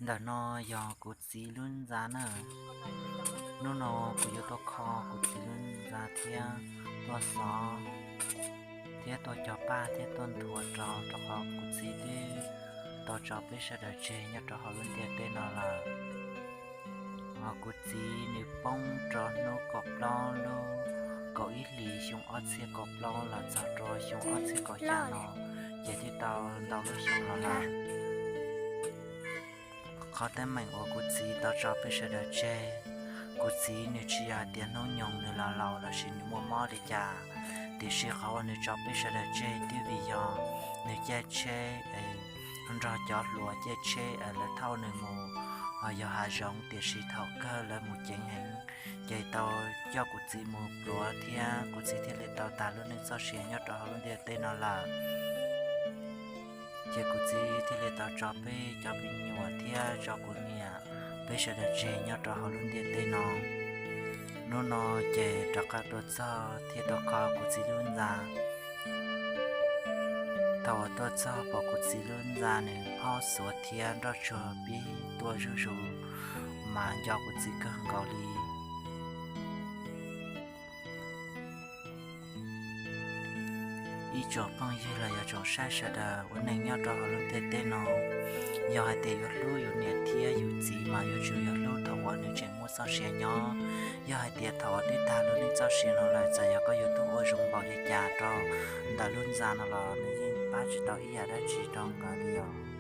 Ntawm no yog kuv txiv lub ntxa na. Hnub no kuv yuav tuaj kho kuv txiv lub ntxa thiab tuaj xov thiab tuaj cog paj thiab tuaj nthuav rau, rau qhov kuv txiv twb tau tso peb sawv daws tseg nyob rau hauv lub ntiaj teb no lawm. Kuv txiv nws poob rau hnub kaum plaub lub kaum ib hlis xyoo ob txhiab kaum plaub los txog rau xyoo ob txhiab kaum xya no, ces twb tau ntau lub xyoo los lawm. Qhov teeb meem uas kuv txiv tau tso peb sawv daws tseg, kuv txiv nws tsis yog hais tias hnub nyoog nws los laus lossis nws muaj mob li cas, tiam sis qhov uas nws tso peb sawv daws tseg twb vim yog nws caij tsheb nrog cov hluas caij tsheb lawv thauj nws mus yos hav zoov, tiam sis thaum kawg lawv mus ceev heev, ces tau coj kuv txiv mus pluav thiab kuv txiv thiaj li tau tas lub neej txoj sia nyob rau hauv lub ntiaj teb no lawm. Ces kuv txiv thiaj li tau tso peb cov me nyuam thiab tso kuv niam peb sawv daws tseg nyob rau hauv lub ntiaj teb no. Hnub no ces rov qab tuaj txog thiab tuaj kho kuv txiv lub ntxa. Thaum uas tuaj txog pom kuv txiv lub ntxa nws phob xuav thiab nroj tsuag pib tuaj zuj zus, mas nco kuv txiv kawg nkaus li. Ib tsoom phooj ywg los yog tsoom saib sawv daws ua neej nyob rau hauv lub ntiaj teb no, yog hais tias yuav hlub yus niam thiab yus txiv mas yuav tsum yog hlub thaum uas nws tseem muaj txoj sia nyob. Yog hais tias thaum uas twb tag lub neej txoj sia no lawm, txawm yog koj yuav tuaj ua zoo npaum li cas rau ntawm lub ntxa no los nws yeej pab tsis tau ib yam dab tsi rau nkawd li os.